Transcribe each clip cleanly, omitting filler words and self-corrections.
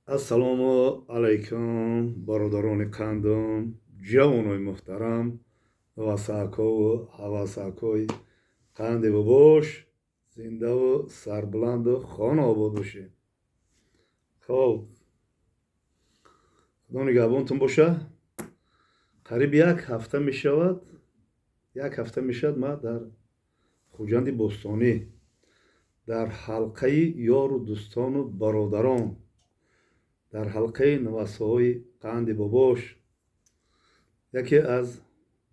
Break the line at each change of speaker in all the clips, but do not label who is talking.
Ассалому алайкум, бародарони қандум, ҷавонои муҳтарам, васакову ҳавасакои қанди бобош, зиндаву сарбуланду хонаобод бошед. Хоб, Худо нигаҳбонтон боша. Қариб як ҳафта мешавад, як ҳафта мешавад, ман дар Хуҷанди бостонӣ, дар ҳалқаи ёру дӯстону бародарон, дар ҳалқаи навасоҳои қанди бобош, яке аз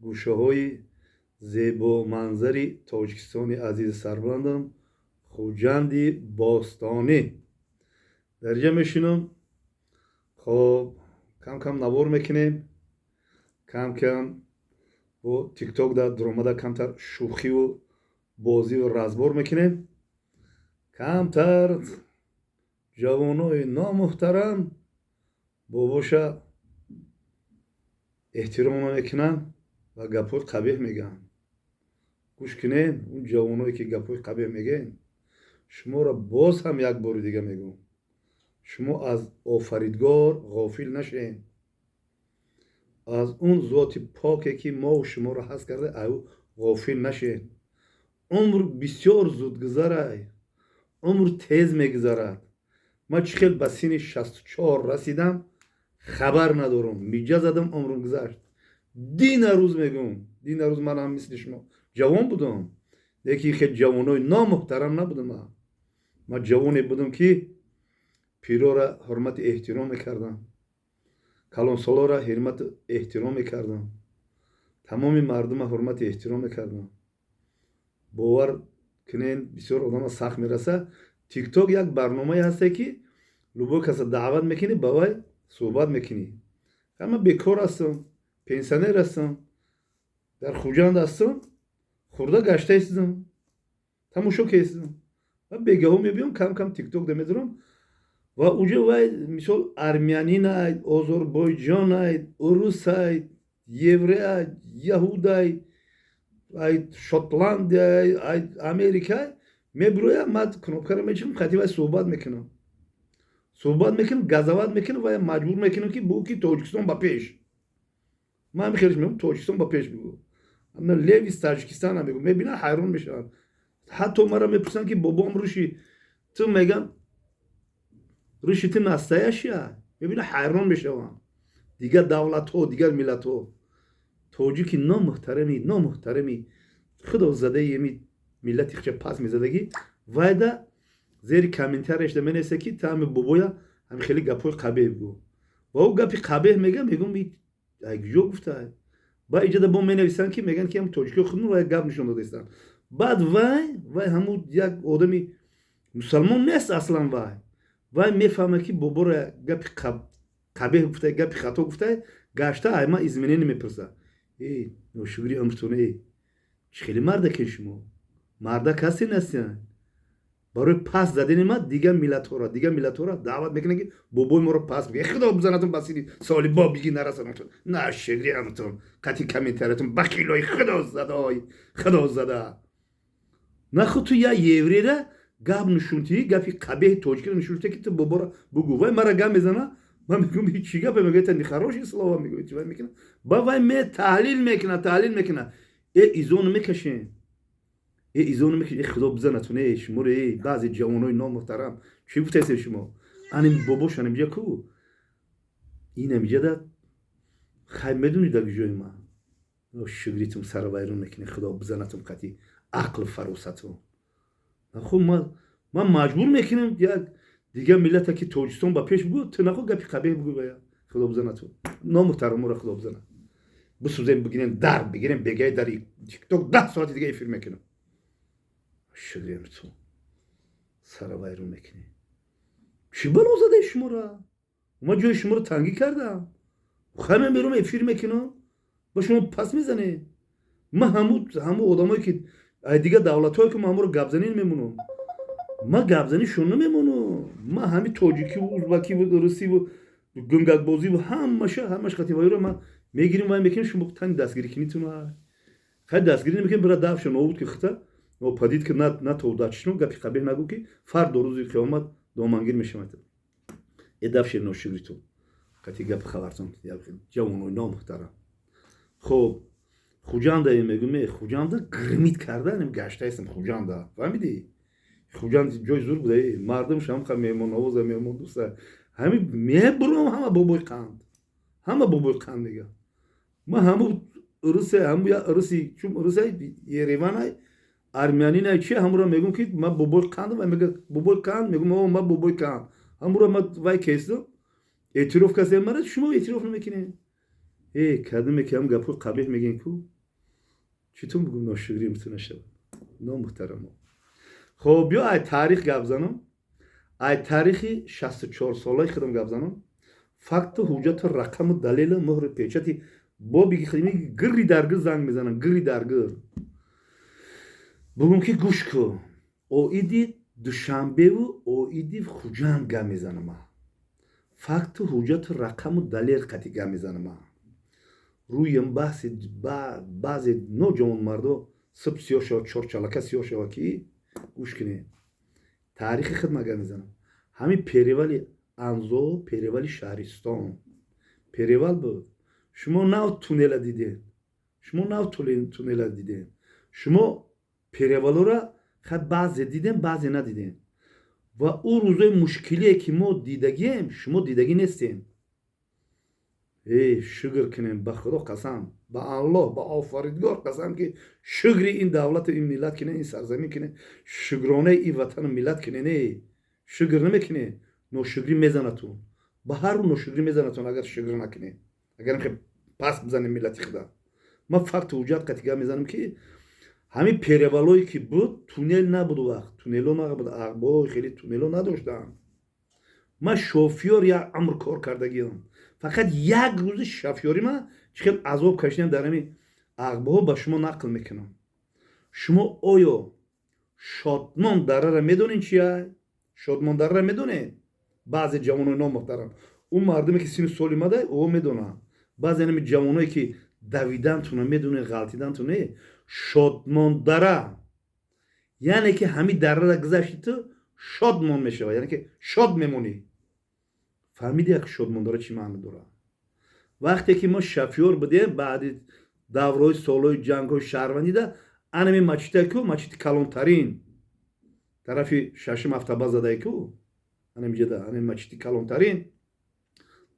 гӯшаҳои зебоманзари Тоҷикистони азизи сарбуландам, Хуҷанди бостонӣ, дар инҷа мешинам. Хоб, кам кам навор мекунем, кам кам бо Тикток дар дуромада камтар шӯхиву бозиву разбор мекунем. Камтар ҷавонои номуҳтарам бобоша эҳтиром намекунанд ва гапҳои қабеҳ мегӯянд. Гӯш кунед, он ҷавоное, ки гапҳои қабеҳ мегӯед, шуморо боз ҳам як бори дига мегӯм: шумо аз Офаридгор ғофил нашед, аз он зоти поке, ки мову шуморо ҳаст карда, ай ӯ ғофил нашед. Умр бисёр зудгузарай, умр тез мегузарад. Ман чӣ хел ба синни 64 расидам, хабар надорам. Миҷа задам, умрум гузашт. Дина рӯз мегӯм, дина рӯз ман ҳам мисли шумо ҷавон будам, лекин хел ҷавонои номуҳтарам набудам. Ман ҷавоне будам, ки пирора ҳурмати эҳтиром мекардам, калонсолора ҳурмату эҳтиром мекардам, тамоми мардума ҳурмати эҳтиром мекардам. Бовар кунен, бисёр одама сахт мераса. Тикток як барномае ҳасте, ки любой каса даъват мекунӣ, ба вай суҳбат мекунӣ. Ҳама бекор ҳастам, пенсионер ҳастам, дар Хуҷанд ҳастам, хурда гашта истидам, тамошо кестам ва бегаҳо мебиём, кам кам Тикток да медорам ва уҷа вай, мисол, армянинай, озорбойҷонай, урусай, евреай, яҳудай, ай Шотландияй, ай Америкай мебироям, ман кнопкаро мечунам, қати вай суҳбат мекунам, суҳбат мекунам, газават мекунам ва маҷбур мекунам, ки бугӯ, ки Тоҷикистон ба пеш. Ман ҳами хелеш мегӯм: «Тоҷикистон ба пеш» бигӯ. «Левис Таҷикистана» мегӯ. Мебинан, ҳайрон мешаванд. Ҳатто мара мепурсанд, ки бобом, руши ту, меган, руши ту настоящая. Мебина, ҳайрон мешаванд дигар давлатҳо, дигар миллатҳо. Тоҷики номуҳтарами, номуҳтарами худозадаи еми миллати хча пас мезадагӣ, вайда зери комментарияшда менависа, ки та ҳами бобоя ҳами хеле гапҳои қабеҳ бигӯ. Ва ӯ гапи қабеҳ мега, мегӯм, куҷо гуфта? Ба иҷода бо менависанд, ки мегӯянд, ки ҳам тоҷикиҳо худмон вай гап нишон додаистанд. Баъд вай ҳамун як одами мусалмон нест аслан. Вай мефаҳмад, ки боборо гапи қабеҳ гуфта, гапи хато гуфта, гашта айма извинение мепурса. Э, ношукри умртон, э, чӣ хеле мардаке шумо, мардак ҳастен, нестен? Барои пас задани ма дигар миллатҳоро даъват мекунад, ки бобои моро пас бигӯ. Худо бизанатон, ба сини соли бобиги нарасанатон, нашукри амтон, қати комментариятон, бахилои худозадаой, худозада. Нахуд ту я еврера гап нушунтӣ, гапи қабеҳи тоҷикиро нушунтӣ, ки ту боборо бугӯ. Вай мара гап мезана, ман мегӯм, чӣ гапе мегӯ, это нехорошие слова мегӯ. Вай мекуна, ба вай ме таҳлил мекуна, таҳлил мекуна. Э, изону мекашем, э, изону мекашем. Э, худо бизанатон, э, шуморо. Э, баъзе ҷавонои номуҳтарам, чӣ гуфтаестед шумо? Ани бобош анамиҷа ку, инамиҷада хай, медонӣ дар ҷои ман шугритум сара вайрон мекунӣ. Худо бизанатум қати ақлу фаросатум. Хуб, ман маҷбур мекунам як дигар миллата, ки Тоҷикистон ба пеш бугӯ, ту нахо гапи қабеҳ бугӯ. Вая худо бизанату, номуҳтараморо худо бизанад. Бисӯзем, бигирем, дар бигирем, бегай дар Тикток 10 соати дига эфир мекунам. Шугрем, ту сара вайрон мекунӣ. Чӣ бало задаи шуморо? Ма ҷои шуморо тангӣ кардам? Хай, ман берум эфир мекунам, ба шумо пас мезанед. Ман ҳаму одамое, ки дигар давлатҳое, ки ман ҳаморо гапзанӣ намемонам, ман гапзанишон намемонам. Ман ҳами тоҷикиву узбакиву русиву гунгакбозиву ҳамаша, ҳамаш қати вайро ман мегирим, вай мекунем. Шумо тани дастгирӣ кинитун, хай, дастгирӣ намекунем. Бира давша нобуд ки хита падид ки на то дачишно гапи қабеҳ нагӯ, ки фардо рӯзи қиёмат домангир мешавад. Эдафши ношукритон қати гапи хабартон, ҷавонои номуҳтарам. Хоб, Хуҷанда мегӯм, Хуҷанда гримит кардан гаштаистам. Хуҷанда, фаҳмидӣ, Хуҷанд ҷои зур буда, мардумш ҳам меҳмоннавоза, меҳмондӯста. Ҳами мебурам, ҳама бобои қанд, ҳама бобои қанд мегӯям. Ман ҳаму русе, ҳаму я руси, чун русай Ереванай, армянинай, чи ҳамуро мегӯм, ки ман бобои қанд. Вай мега бобои қанд, мегӯм, о, ман бобои қанд. Ҳамуро ман вай кестам, эътироф касем мара, шумо эътироф намекунед. Э, кадоме ки ҳам гапҳои қабеҳ мегӯем ку, читон бигӯм, ношукрӣ мту нашавад, номуҳтарамо. Хоб, биё ай таърих гап занам, ай таърихи 64-солаи худам гап занам, факту ҳуҷҷату рақаму далелу муҳру печати боби гирри дар гир занг мезанам, гирри дар гир бугум, ки гӯш ку, оиди Душанбеву оиди Хуҷанд гап мезанам, факту ҳуҷҷату рақаму далел қати гап мезанам. Рӯям баҳси баъзе ноҷавонмардо суб сиёҳ шава, чорчалака сиёҳ шава, ки гӯш кунед, таърихи хидмат гап мезанам. Ҳамин перевали Анзо, перевали Шаҳристон перевал буд. Шумо нав туннела дидед, шумо нав туннела дидед. Шумо перевалора хай баъзе дидем, баъзе надидем. Ва ӯ рӯзои мушкилие, ки мо дидагием, шумо дидагӣ нестем. Э, шукр кунем, ба Худо қасам, ба Аллоҳ, ба Офаридгор қасам, ки шукри ин давлату ин миллат кине, ин сарзамин кине, шукронаи ин ватану миллат кине. Не, шукр намекунед, ношукрӣ мезанатун, ба ҳар рӯ ношукрӣ мезанатун, агар шукр накунед, агар пас бизанем миллати худа. Ман факту ҳуҷҷат қатига мезанам, ки ҳамин перевалое ки буд, туннел набуд. Вақт туннело набуд, ағбо хеле туннело надоштанд. Ман шофёр як умр кор кардагиам, фақат як рӯзи шофёрӣ ман чӣ хел азоб кашидам дар ҳамин ағбоҳо, ба шумо нақл мекунам. Шумо оё Шодмон дарара медонед, чия Шодмон дарара медонед? Баъзе ҷавонои номуҳтарам, ӯ мардуме, ки синну соли мада, ӯ медонанд. Баъзе ҳами ҷавоное, ки давидантуна медонед, ғалтиданту не. Шодмондара, яъне ки ҳамин дарара гузашти, ту шодмон мешавад, яъне ки шод мемонӣ. Фаҳмиди, як шодмондара чӣ маъно дорад? Вақте ки мо шофёр будем, баъди давраҳои солҳои ҷангҳои шаҳрвандида, анами мачита ку, мачити калонтарин тарафи шашум автобаз задае ку, анамиҷада, анами мачити калонтарин,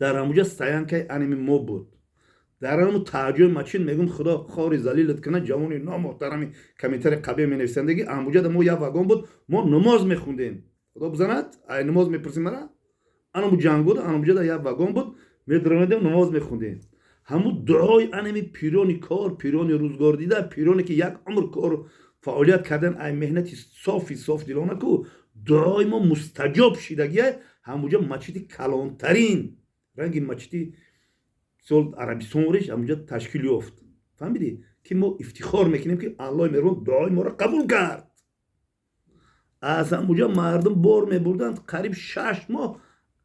дар ҳамуҷа стоянкаи анами мо буд. Дар ҳаму таъҷои мачин, мегум, Худо хори залилат кунад, ҷавони номуҳтарами комментари қабеҳ менависандаги. Амуҷада мо як вагон буд, мо намоз мехундем. Худо бизанад, ай намоз мепурсим мара. Анаму ҷангода, анамуҷада як вагон буд, медаромадем, намоз мехундем. Ҳаму дуои анами пирони кор, пирони рӯзгор дида, пироне, ки як умр кор фаъолият кардан, ай меҳнати софи софдилона ку, дуои мо мустаҷоб шидагия. Ҳамуҷа мачити калонтарин, ранги мачити сол Арабистон реш, ҳамуҷа ташкил ёфт. Фаҳмидӣ, ки мо ифтихор мекунем, ки Аллоҳи меҳрубон дуои моро қабул кард. Аз ҳамуҷа мардум бор мебурданд. Қариб 6 моҳ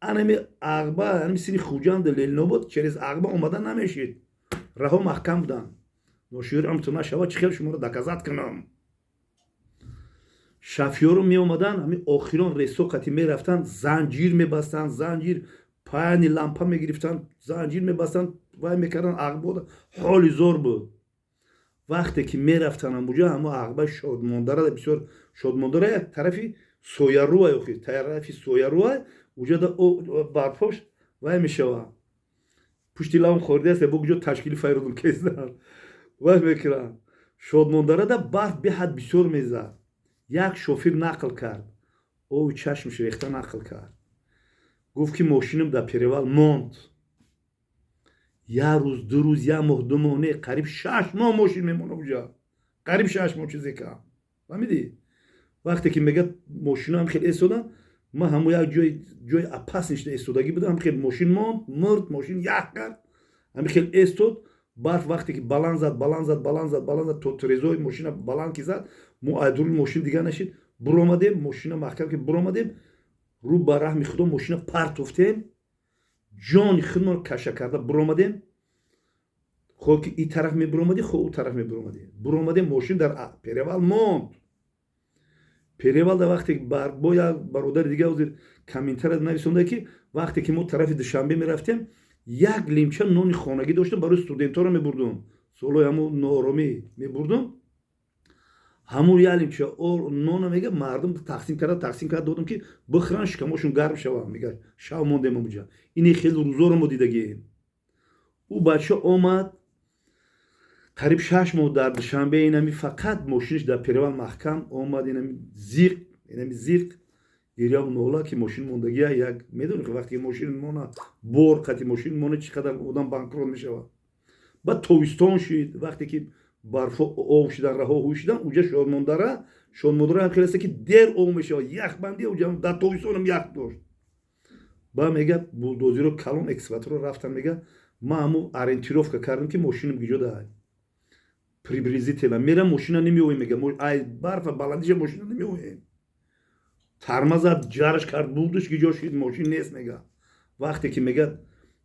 анами Ағба, анами сини Хуҷанду Ленинобод через Ағба омада намешид, раҳо маҳкам буданд. Ношиёри амту нашава, чӣ хел шуморо доказать кунам? Шофёру меомаданд, ҳамин охирон рейсо қати мерафтанд, занҷир мебастанд, занҷир паяни лампа мегирифтанд, занҷир мебастанд, вай мекарданд. Ағбода ҳоли зор буд. Вақте ки мерафтанд амуҷа, ҳамо Ағба, Шодмондара, бисёр Шодмондара як тарафи сояруа, охи тарафи сояруа, уҷада барфош вай мешава. Пушти лавм хӯрдааст, бо куҷо ташкили файрудум кездан вай мекунанд. Шодмондарада барф беҳад бисёр мезад. Як шофир нақл кард, ови чашмш рехта нақл кард, гуфт, ки мошинам дар перевал монд. Як рӯз, 2 рӯз, як моҳ, 2 моҳ не, қариб 6 моҳ мошин мемона уҷа, қариб 6 моҳ. Чизе кам, фаҳмидӣ? Вақте ки мегӯяд, мошиноам хеле эстоданд, ман ҳамо як ҷои опасный шуда истодагӣ будам, хел мошин монд, мурд, мошин ях кард, ҳами хел эстод. Барф вақте ки баланд зад, баланд зад, баланд зад, баланд зад, то трезои мошина баланд ки зад, мо айдури мошин дига нашид, буромадем, мошина маҳкам ки буромадем, рӯ ба раҳми Худо мошина партофтем, ҷони худмон каша карда буромадем. Хо ки и тараф мебуромадӣ, хо ӯ тараф мебуромадӣ, буромадем, мошин дар перевал монд. Перевалда вақте бо як бародари дига ҳозир комментария нависонда, ки вақте ки мо тарафи Душанбе мерафтем, як лимча нони хонагӣ доштам, барои студентҳоро мебурдум. Солҳои ҳамун нооромӣ мебурдум ҳамун як лимча нона, мега, мардум тақсим карда додум, ки бихӯранд, шикамошон гарм шаванд. Мега, шав мондем омуҷа. Ини хеле рӯзоро мо дидагием. Ӯ бача омад, қариб 6 моҳ дар Душанбе, инами фақат мошиниш дар перевал маҳкам омад, инами зиқ гиряву нола, ки мошин мондагия. Як медонӣ, вақте ки мошин мона, бор қати мошин мона, чӣ қадар одам банкрот мешавад. Баъд тобистон шид, вақте ки барфо об шидан, раҳо ҳуй шидан, уҷа Шодмондара ҳам хеле ки дер об мешавад, яхбандӣ уҷа дар тобистонам ях дошт. Ба мега, булдозеро, калон экскаваторо рафтан. Мега, ма ҳаму ориентировка кардем, ки мошинам гиҷо даҳ приблизительно мерам, мошина намеоем. Мега, ай барфа баландиша мошина намеоем. Тармазад, ҷарш кард, булдуш, гиҷо шид, мошин нест. Мега, вақте ки, мега,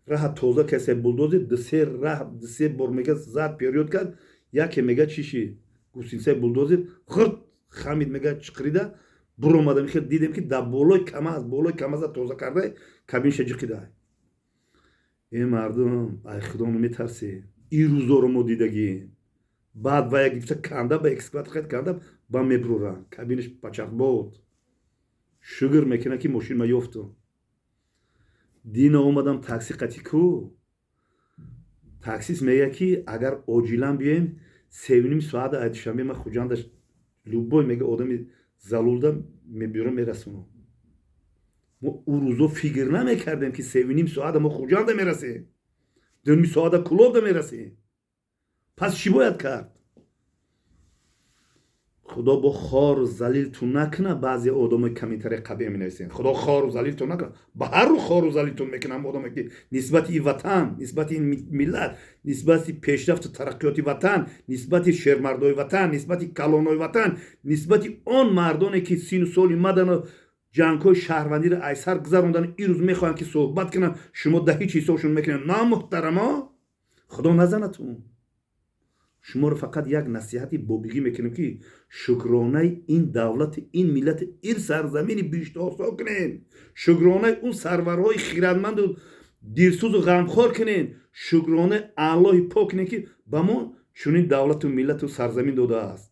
раҳа тоза касе, булдозер дусе раҳ, дусе бор, мега, зад, вперёд кард. Яке, мега, чӣ шид, гусеницаи булдозер хирт хамид, мега, чиқирида буромадам. Хел дидем, ки дар болои КамАЗ, болои КамАЗа тоза карда, кабинша ҷиқида. Э, мардум, ай худо наметарсе? Ин рӯзоро мо дидагием. Баъд ва як гифта канда, ба экскаватор хед канда, ба мебуроранд, кабинаш пачахбод. Шукр мекунам, ки мошин ма ёфтум. Дина омадам такси қати ку, таксист мегӯяд, ки агар оҷилан биёем, 3,5 соата ай Душанбе ма Хуҷанда, любой, мега, одами залулда мебиёрам, мерасонам. Мо ӯ рӯзо фикр намекардем, ки 3,5 соата мо Хуҷанда мерасем, 2,5 соата Кулобда мерасем. Пас чӣ бояд кард? Худо бо хору залилтун накуна. Баъзе одамои комментария қабеҳ менависен, Худо хору залилтун накуна. Ба ҳар рӯ хору залилтун мекунам. Одаме ки нисбати ин ватан, нисбати ин миллат, нисбати пешрафту тараққиёти ватан, нисбати шермардои ватан, нисбати калонои ватан, нисбати он мардоне ки сину соли мадану ҷангҳои шаҳрвандиро айсар гузарондан, ирӯз мехоҳанд, ки суҳбат кунанд, шумо да ҳеҷ ҳисобшон мекунед. Намуҳтарамо, Худо назанатун. Шуморо фақат як насиҳати бобигӣ мекунем, ки шукронаи ин давлати, ин миллати, ин сарзамини биҳиштосо кунем, шукронаи он сарварҳои хиратманду дилсӯзу ғамхор кунем, шукронаи Аллоҳи пок кунем, ки ба мо чунин давлату миллату сарзамин додааст.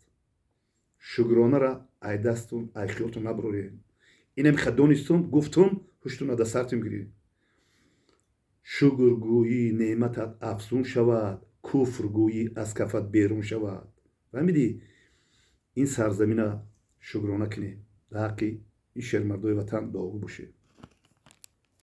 Шукронара ай дастун, ай хиёлтун набурорем. Инам ха донистум, гуфтум, ҳуштуна да сартум гиред. Шукргӯӣ неъматат афзун шавад, куфргӯӣ аз кафат берун шавад. Фаҳмидӣ? Ин сарзамина шукрона кунем, дар ҳаққи ин шермардои ватан дуогӯ бошед.